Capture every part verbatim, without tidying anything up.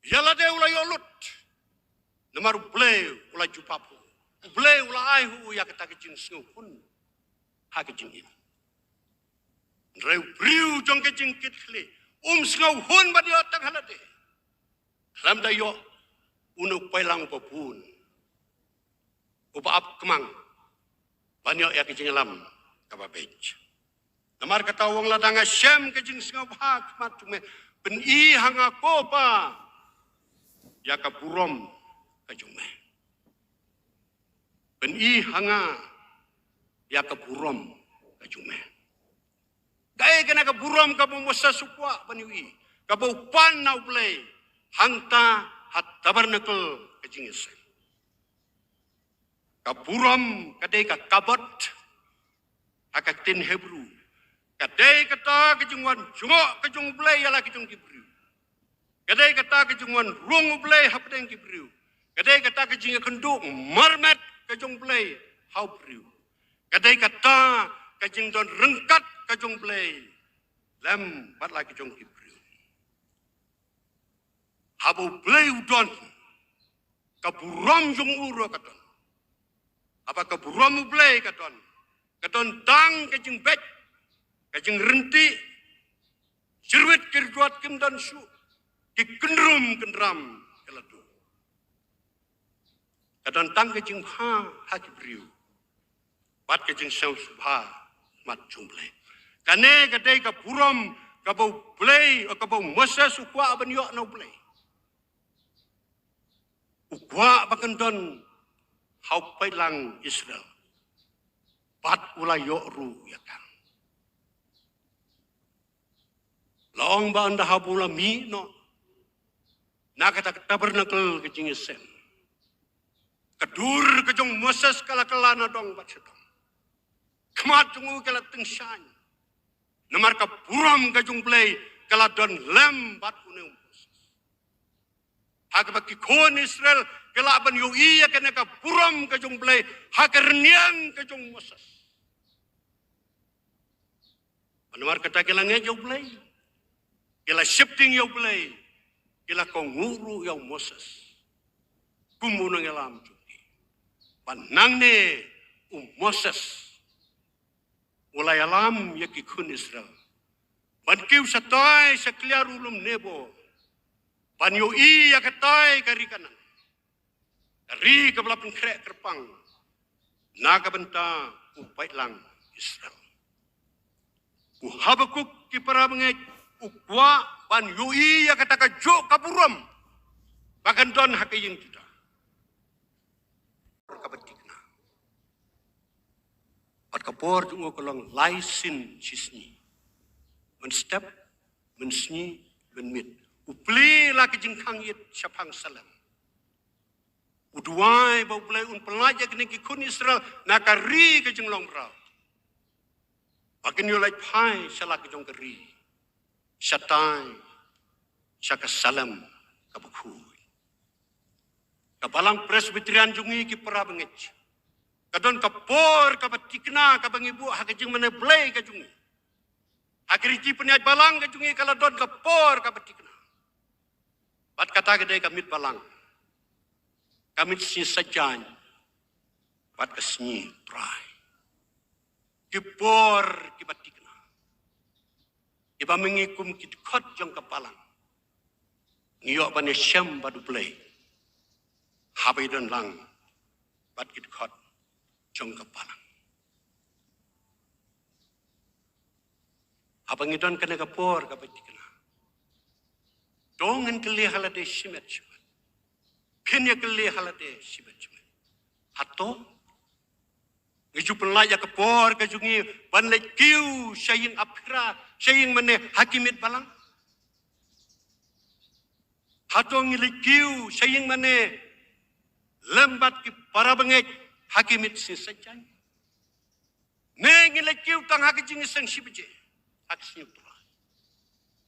Ïa lade u la ïoh lut. Namar U Blei u la jubab u. U Blei u la ai u ïa kata ka jingsngewhun ha ka jingim. Hynrei u briew jong ka jingkitkhlieh um sngewhun ban ïoh tang ha lade. Khlem da ïoh une u paidlang uba bun, uba ap kmang ban ïoh ïa ka jingïalam kaba beit. Namar kata u ong, lada nga shem ka jingsngewbha ha khmat jong me, pyni ha nga ko Pa ïa ka burom ka jong me. Pyni ha nga ïa ka burom ka jong me. Kaei kane ka burom kaba u Moses u kwah ban ïohi, kaba u pan na U Blei hangta ha tabernacle ka jingïaseng? Ka burom ka dei ka kabod ha ka ktien Hebrew. Ka dei kata ka jingwan jngoh ka jong U Blei ïa la ka jong ki briew. Ka dei kata ka jingwan rung U Blei hapdeng ki briew. Ka dei kata ka jingïakynduh marmet ka jong U Blei ha u briew. Ka dei kata ka jingdon ryngkat ka jong U Blei lem bad la ka jong ki briew. Haba U Blei u don, ka burom jong u ruh ka don. Haba ka burom U Blei ka don, ka don tang ka jingbeit, ka jingryntih, jyrwit kyrduat kim don shuh, ki kynrum kynram ki la duh. Ka don tang ka jingbha ha ki briew bad ka jingsngewsih bha ha khmat jong U Blei. Kane ka dei ka burom kaba U Blei, kaba u Moses u kwah ban ïoh na U Blei. U kwah ba kan don ha u paidlang Israel. Bad u la ïoh ruh ïa ka. La ong ba ynda haba u la mih noh na kata ka tabernacle ka jingïaseng, ka dur ka jong u Moses ka la kylla na dong bad sha dong. Khmat jong u ka la tyngshaiñ. Namar ka burom ka jong U Blei ka la don lem bad une u Moses. Ha kaba ki khun Israel ki lah ban ïohi ïa kane ka burom ka jong U Blei ha ka rynïeng ka jong u Moses. Namar kata ki la ngeit ïa U Blei, ki la sheptieng ïa U Blei, ki la kohnguh ruh ïa u Moses kum u nongïalam jong ki. Bad nangne u Moses u la ïalam ïa ki khun Israel ban kiew shatai sha kliar u lum Nebo, ban ïohi ïa katai ka ri Kanaan, ka ri kaba la pynkhreh kyrpang na ka bynta u paidlang Israel. U Habakuk, ki para bangeit, u kwah ban ïohi ïa kata kajuh ka burom ba kan don ha ka ïing Judah. Kaba thikna. Bad ka por jong u ka long lai sien shi sngi. Mynstep, mynsngi, mynmiet, u plie la ka jingkhang ïit shaphang Salem. U duwai ba U Blei un pyllait ïa kine ki khun Israel na ka ri ka jinglong mraw, ba kin ïoh leit phai sha la ka jong ka ri, shatai sha ka Salem kaba khuid. Ka Balang Presbyterian jong ngi, ki para bangeit, ka don ka por kaba thikna kaba ngi buh ha ka jingmane Blei ka jong ngi. Ha ka riti pynïaid Balang ka jong ngi ka la don ka por kaba thikna. Bad kata ka dei ka miet Balang, ka miet Sngi Saitjaiñ bad ka Sngi Trai. Ki por kiba thikna, kiba ma ngi kum ki dkhot jong ka Balang ngi ïoh ban ïashem bad U Blei haba ïadon lang bad ki dkhot jong ka Balang. Haba ngi don kane ka por kaba thikna, to ngin kylli ha lade shimet shimet. Phin ïa kylli ha lade shimet shimet. Hato ngi ju pynlait ïa ka por ka jong ngi ban leit kiew sha ïing aphira, sha ïing mane ha ki miet Balang? Hato ngi leit kiew sha ïing mane lem bad ki para bangeit ha ki miet Sngi Saitjaiñ? Ne ngi leit kiew tang ha ka jingïaseng shi baje ha ka Sngi U Trai?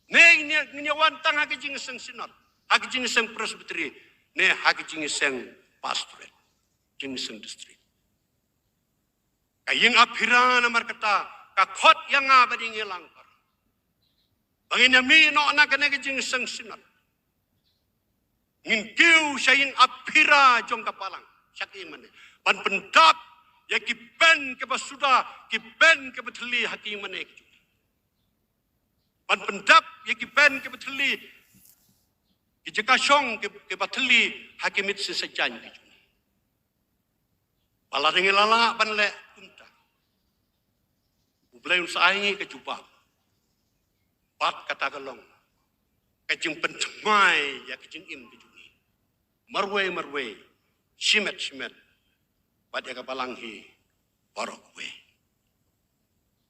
Ne ngi, ngi wan tang ha ka jingïaseng Synod, ha ka jingïaseng Presbytery, ne ha ka jingïaseng Pastorate, jingïaseng District? Ka ïing aphira namar kata ka khot ïa nga bad ïa ngi lang para ba ngin ïa mih noh na kane ka jingïaseng Synod. Ngin kiew sha ïing aphira jong ka balang, sha ki ïing mane, ban pyndap ïa ki pen kiba suda, ki pen kiba thylli ha ki ïing mane ki jong ngi. Ban pyndap ïa ki pen kiba thylli, ki jaka shong ki, kiba thylli ha ki mynsiem sajan ki jong ngi. Ba lada ngi la lah ban leh kumta, U Blei un sa ai ngi ka jubab. Bad kata ka long ka jingpynthymmai ïa ka jingim ka jong ngi marwei marwei, shimet shimet, bad ïa ka balang hi baroh kawei.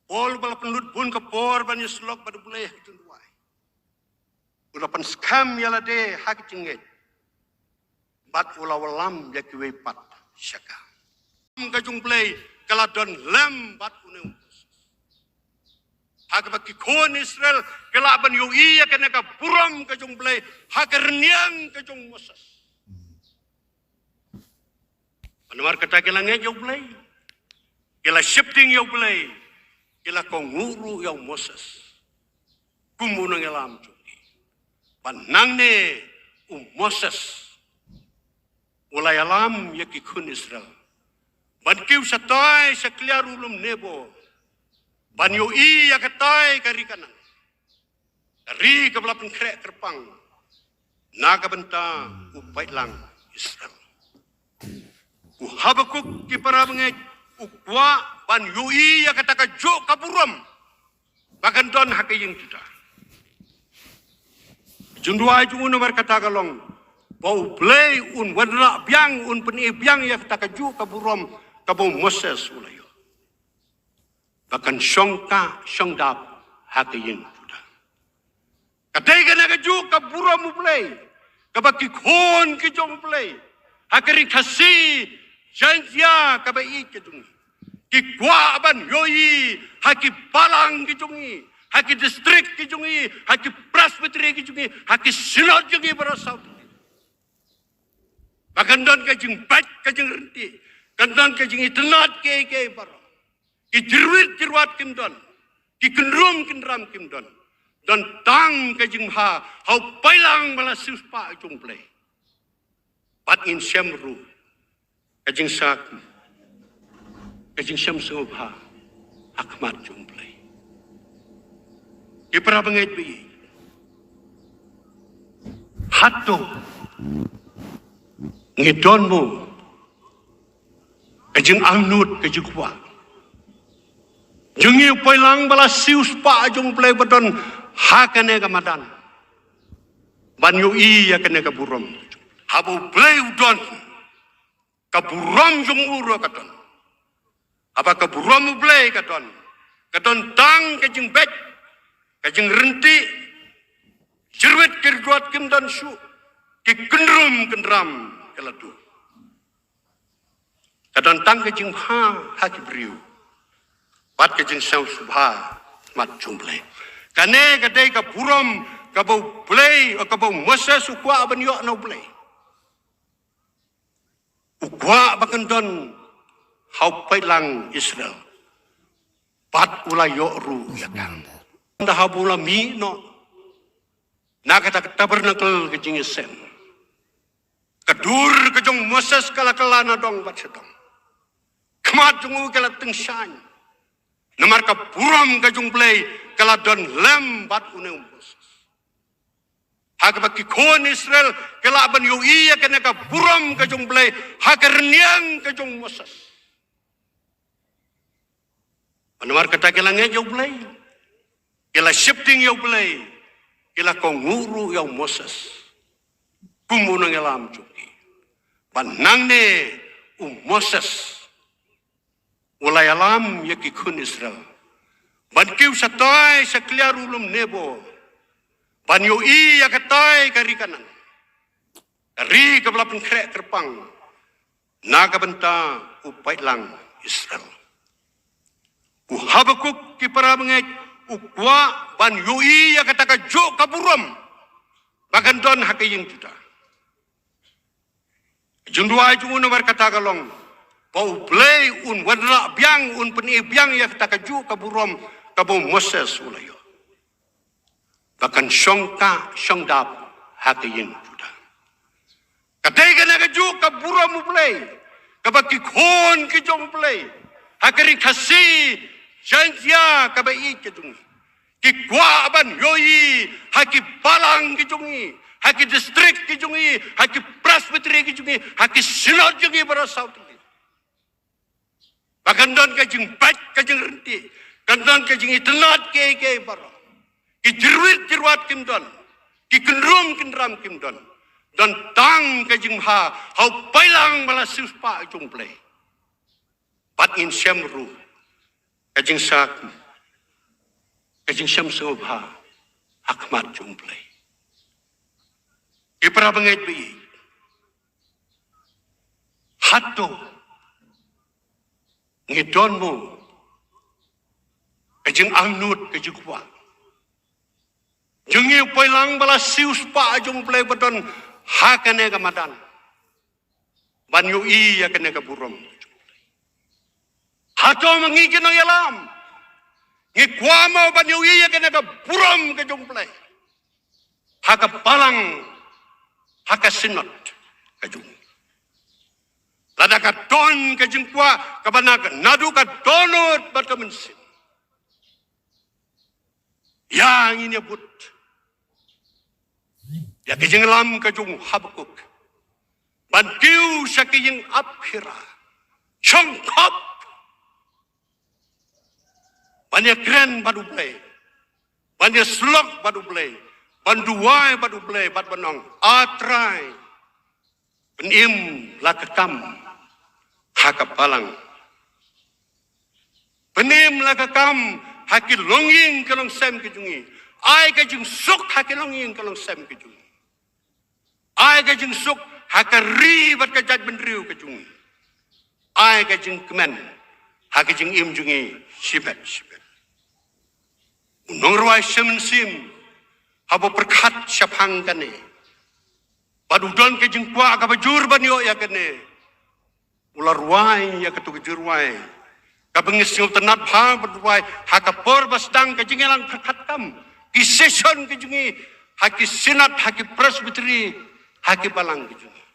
Paul ba la pynlut bun ka por ban ïasyllok bad U Blei ha ka jingduwai, u la pynskhem ïa lade ha ka jingngeit, bad u la wallam ïa kiwei pat sha ka, ka jong U Blei ka la don lem bad une u Moses. Ha kaba ki khun Israel ki lah ban ïohi ïa kane ka burom ka jong U Blei ha ka rynïeng ka jong u Moses. Namar kata ki la ngeit ïa U Blei, ki la sheptieng ïa U Blei, ki la kohnguh ruh ïa u Moses kum u nongïalam jong ki. Bad nangne u Moses u la ïalam ïa ki khun Israel ban kiew shatai sha kliar u lum Nebo, ban ïohi ïa katai ka ri Kanaan, ka ri kaba la pynkhreh kyrpang na ka bynta u paidlang Israel. U Habakuk, ki para bangeit, u kwah ban ïohi ïa kata kajuh ka burom ba kan don ha ka ïing Judah. Jingduwai jong u namar kata ka long ba U Blei un wanrah biang, un pyni biang ïa kata kajuh ka burom kaba u Moses u la ïoh, ba kan shong kah shong dap ha ka ïing Judah. Ka dei kane kajuh ka burom U Blei kaba ki khun ki jong U Blei ha ka ri Khasi Jaintia kaba ïeit ka jong ngi ki kwah ban ïohi ha ki balang ki jong ngi, ha ki district ki jong ngi, ha ki presbytery ki jong ngi, ha ki synod jong ngi baroh saw. Ba kan don ka jingbeit ka jingryntih, kan don ka jingitynnad kiei kiei baroh. Ki jyrwit jyrwat kim don, ki kynrum kynram kim don. Don tang ka jingbha ha u paidlang ba la siewspah jong U Blei. Bad ngin shem ruh ka jingsak, ka jingshem sngewbha ha khmat jong U Blei. Ki para bangeit ba ïeit, hato ngi don mo ka jingangnud, ka jingkwah jong ngi u paidlang ba la siewspah jong U Blei ba don ha kane ka madan ban ïohi ïa kane ka burom? Haba U Blei u don, ka burom jong u ruh ka don. Haba ka burom U Blei ka don, ka don tang ka jingbeit, ka jingryntih, jyrwit jyrwat kim don shuh, ki kynrum kynram ki la dur. Ka don tang ka jingbha ha ki briew bad ka jingsngewsih bha ha khmat jong U Blei. Kane ka dei ka burom kaba U Blei, kaba u Moses u kwah ban ïoh na U Blei. U kwah ba kan don ha u paidlang Israel. Bad u la ïoh ruh ïa ka. Ynda haba u la mih noh na kata ka tabernacle ka jingïaseng, ka dur ka jong u Moses ka la kylla na dong bad sha dong. Khmat jong u ka la tyngshaiñ. Namar ka burom ka jong U Blei ka la don lem bad une u Moses. Ha kaba ki khun Israel ki lah ban ïohi ïa kane ka burom ka jong U Blei ha ka rynïeng ka jong u Moses. Namar kata ki la ngeit ïa U Blei, ki la sheptieng ïa U Blei, ki la kohnguh ruh ïa u Moses kum u nongïalam jong ki. Bad nangne u Moses u la ïalam ïa ki khun Israel ban kiew shatai sha kliar u lum Nebo ban ïohi ïa katai ka ri Kanaan, ka ri kaba la pynkhreh kyrpang na ka bynta u paidlang Israel. U Habakuk, ki para bangeit, u kwah ban ïohi ïa kata kajuh ka burom ba kan don ha ka ïing Judah. Jingduwai jong u namar kata ka long ba U Blei un wanrah biang, un pyni biang ïa kata kajuh ka burom kaba u Moses u la ïoh, ba kan shong kah shong dap ha ka ïing Judah. Te kane ka juk ka burom U Blei, kaba ki khun ki jong U Blei ha ka ri Khasi Jaiñtia kaba ïeit ka jong ngi ki kwah ban ïohi ha ki balang ki jong ngi, ha ki district ki jong ngi, ha ki presbytery ki jong ngi, ha ki synod jong ngi baroh saw tylli. Ba kan don ka jingbit ka jingryntih, kan don ka jingitynnad kiei kiei baroh. Ki jyrwit jyrwat kim don, ki kynrum kynram kim don. Don tang ka jingbha ha u pailang ba la siewspah jong U Blei. Bad ngin shem ruh ka jingsak, ka jingshem sngewbha ha khmat jong U Blei. Ki para bangeit ba ïeit, hato ngi don mo ka jingangnud, ka jingkwah jong ngi u pailang ba la siewspah jong U Blei ba don ha kane ka madan ban ïohi ïa kane ka burom? Hato ma ngi ki nongïalam ngi kwah mo ban ïohi ïa kane ka burom ka jong U Blei ha ka balang, ha ka synod ka jong ngi? Lada ka don ka jingkwah kaba na, naduh ka dohnud bad ka mynsiem, ïa ngin ïa bud ïa ka jingïalam ka jong u Habakuk ban kiew sha ka ïing Aphira, shongkop ban ïakren bad U Blei, ban ïasyllok bad U Blei, ban duwai bad U Blei, bad ban ong, A Trai, pynim la ka kam ha ka balang. Pynim la ka kam ha ki longïing ki longsem ki jong ngi. Ai ka jingsuk ha ki longïing ki longsem ki jong ngi. Ai ka jingsuk ha ka ri bad ka jaitbynriew ka jong ngi. Ai ka jingkmen ha ka jingim jong ngi shibit shibit. U nongrwai Shyam Sing haba pyrkhat shaphang kane, bad u don ka jingkwah kaba jur ban ïoh ïa kane, u la rwai ïa kato ka jingrwai kaba ngi sngewtynnad bha ban rwai ha ka por ba sdang ka jingïalang pyrkhat kam, ki session ki jong ngi ha ki synod, ha ki presbytery, ha ki balang ki jong ngi.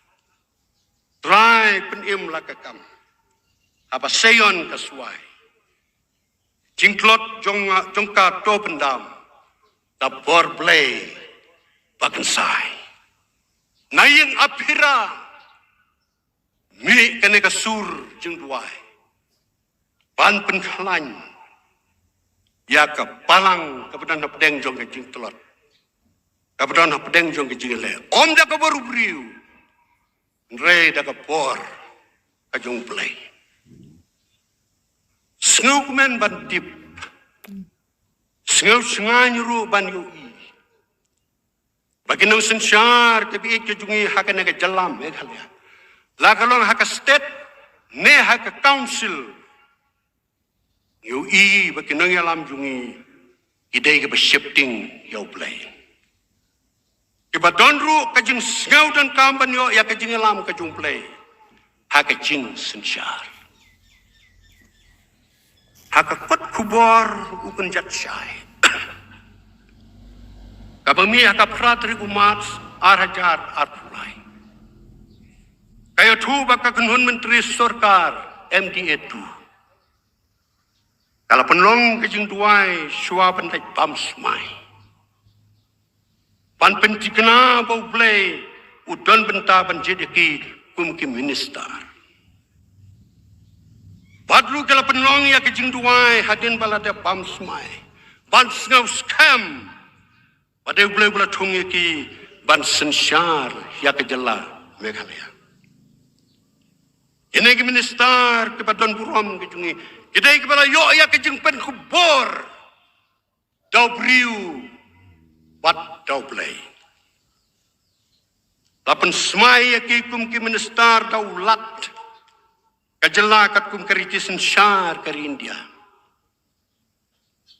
Trai pynim la ka kam haba Seion ka swai, jingtlot jong, jong ka to pyndam da bor Blei ba kynsai. Na ïing Aphira mih kane ka sur jingduwai ban pynkhlaiñ ïa ka balang kaba don hapdeng jong ka jingtlot, kaba don hapdeng jong ka jingïaleh, ym da ka bor u briew, hynrei da ka bor ka jong U Blei. Sngewkmen ban tip, sngewshngaiñ ruh ban ïohi ba ki nongsynshar kiba ïeit ki jong ngi ha kane ka jylla Meghalaya, la ka long ha ka state ne ha ka council, ngi ïohi ba ki nongïalam jong ngi ki dei kiba sheptieng ïa U Blei, kiba don ruh ka jingsngew donkam ban ïoh ïa ka jingïalam ka jong U Blei ha ka jingsynshar. Ha ka kot khubor u kynjat shai kaba mih ha ka phra tarik u March ar hajar arphew lai, ka ïathuh ba ka kynhun myntri sorkar M D A two ka la pynlong ka jingduwai shuwa ban leit bam smai, ban pynthikna ba U Blei u don bynta ban jied ïa ki kum ki minister. Bad ruh ka la pynlong ïa ka jingduwai hadien ba la dep bam smai, ban sngew skhem ba dei U Blei ba la thung ïa ki ban synshar ïa ka jylla Meghalaya. Kine ki minister kiba don burom ki jong ngi ki dei kiba la ïoh ïa ka jingpynkhubor da u briew bad da U Blei. La pynsmai ïa ki kum ki minister da u Lat ka jylla katkum ka riti synshar ka ri India.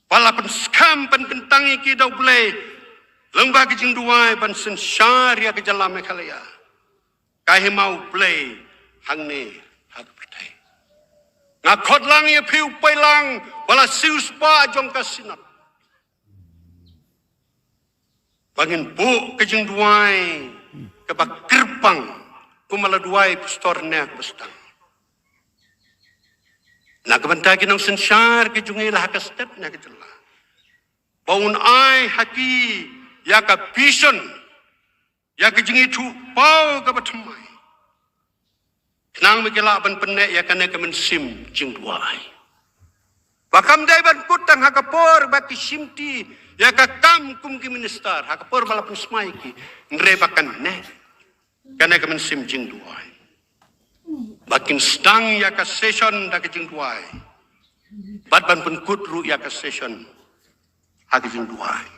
Ba la pynskhem pynkyntang ïa ki da U Blei lyngba ka jingduwai ban synshar ïa ka jylla Meghalaya, ka hima U Blei hangne ha ka pyrthei. Nga khot lang ïa phi u pailang ba la siewspah jong ka Synod, ba ngin buh ka jingduwai kaba kyrpang Kum la duwai pastor ne ba sdang. Na ka bynta ki nongsynshar ki jong ngi la ha ka state ne ka jylla. Ba un ai ha ki ïa ka vision, ïa ka jingithuh paw kaba thymmai. Khnang ba ki lah ban pynneh ïa kane ka mynsiem jingduwai. Ba kam dei ban kut tang ha ka por ba ki shimti ïa ka kam kum ki minister, ha ka por ba la pynsmai ki, hynrei ba kan neh kane ka mynsiem jingduwai. Ba kin sdang ïa ka session da ka jingduwai. Bad ban pynkut ruh ïa ka session ha ka jingduwai.